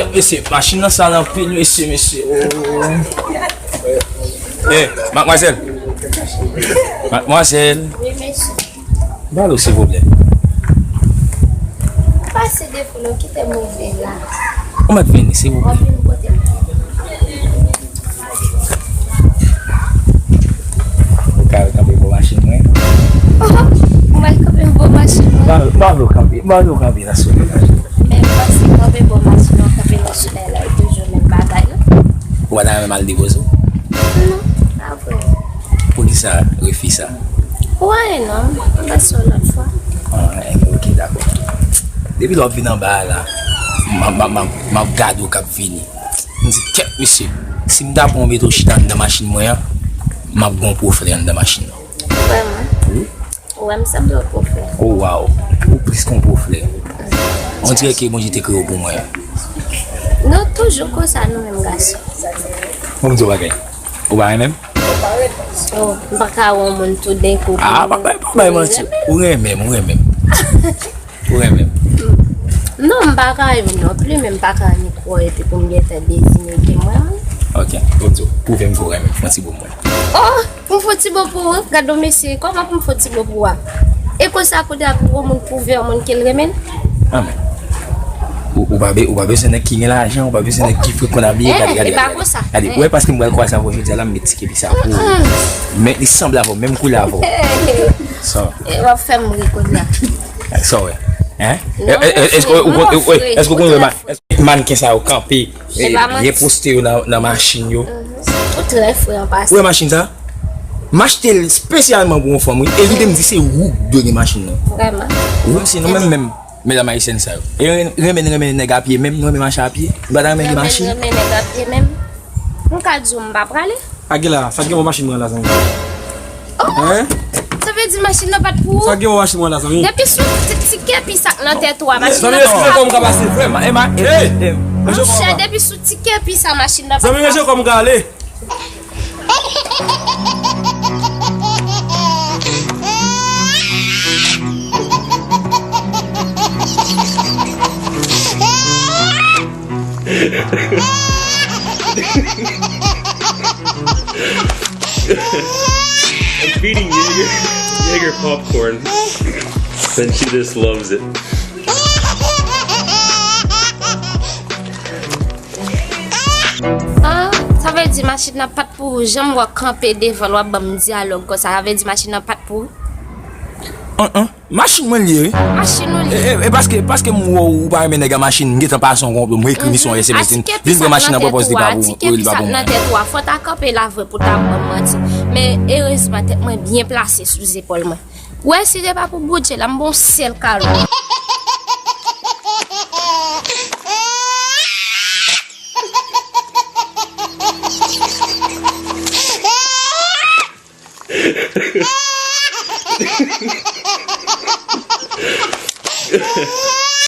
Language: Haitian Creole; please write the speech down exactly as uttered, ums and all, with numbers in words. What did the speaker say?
Mesye, machin nan sal anpil, mesye, mesye. Oh. Eh, madmwazèl. Madmwazèl. Wi, mesye. M pale w, silvouplè. Pase devan non, kite m rive la. Ou mèt vini, silvouplè. Ou vin kote m. Ou ka al kanpe bò machin mwen? Oh, ou al kanpe bò machin mwen? M pa, m pa vle w kanpe, m pa vle w kanpe nan soulèy la. Men m panse kanpe bò machin nan, kanpe nan soulèy la, e toujou menm bagay, non? Ou pa ta renmen m al depoze w? Non, pa vre. Poukisa refi sa? Pou anyen non, m pase yon lòt fwa. Ah, ok, dakò. Depi lè w ap vin anba a la, m ap, m ap, m ap, m ap gade w k ap vini. M di, kèt, mesye, si m ta pran w mete w chita anndan machin mwen an, m ap gen yon pwoflè anndan machin nan. Vrèman? Wi. Ou wè m sanble yon pwoflè. Oh, wow. Ou plis ke yon pwoflè. On dirè ke Bondye te kreye w pou mwen. Nou toujou konsa, nou menm gason. Bon, m di w bagay. Ou pa renmen m? Oh, m pa ka wè yon moun toudenkou. Ah, pa bay, pa bay manti. Ou renmen m, ou renmen m. Ou renmen m. Non, m pa ka renmen non plis, men m pa ka annik wè epi pou m gentan dezime ke m renmen. Ok, bon, di w, pwouve m ke w renmen m. Fè yon ti bo mwen. Oh! Pou m fè ti bo pou ou, gad yon mesye, kòman pou m fè ti bo pou ou a? E konsa kounye a pou yon moun pwouve yon moun ke l renmen l? Ah, men. Ou, ou pa be-, ou pa bezwen nèg ki gen lajan, ou pa bezwen nèg ki frekant abiye, gade, gade, gade. Gade, ou wè paske m pral kwaze avè w jodi a la, m met ti kepi sa pou ou. Men li sanble avè w, menm koulè avè w. Sa. E w ap fè m ri kounye a. Sa w wè? Hein? Èske ou, ou, ou, èske ou konn wè ma-, èske mannken sa yo kanpe, byen poste yo nan, nan machin yo? Ou trè fre an pasan. Ou wè machin sa? M achte l espesyalman pou yon fanm, wi. E vide m di se ou k dwe gen machin nan. Vrèman? Wi, se nou menm menm, medam ayisyèn sa yo. E ren-, renmen, renmen nèg a pye menm, nou renmen mache a pye. Nou pa ta renmen gen machin. Renmen, renmen nèg a pye menm. M ka di w m pa prale. Aguila, sa gen yon machin mwen la, zanmi. Oh! Hein? Sa vle di machin nan pa t pou ou? Sa gen yon machin mwen la, zanmi. Depi sou ti, ti kepi sa k nan tèt ou a, machin nan pa pou ou. Zanmi, eskize kò m ka pase, frè m. Monchè, depi sou ti kepi sa, machin nan pa pou ou. Zanmi, ranje kò m ka ale. I'm feeding Jaeger, Jaeger popcorn. And she just loves it. Ah, sa vle di machin nan pa t pou ou, janm wè w kanpe devan l, w ap ban m dyalòg konsa, sa vle di machin nan pa t pou ou? An, an. Machin mwen l ye, wi. Machin ou l ye? E, e, e paske, paske m wè w, ou pa renmen nèg a machin, m gentan pase yon konplo, m ekri misye yon S M S, vin pran machin nan, pran pòz li pa pou ou, li pa pou mwen. Ti kepi sa k nan tèt ou a, fò w ta kanpe la vre pou w ta ban m manti. Men erezman, tèt mwen byen plase sou zepòl mwen. Ou wè, si se pa pou Bondye la, m gon sèl kalòt.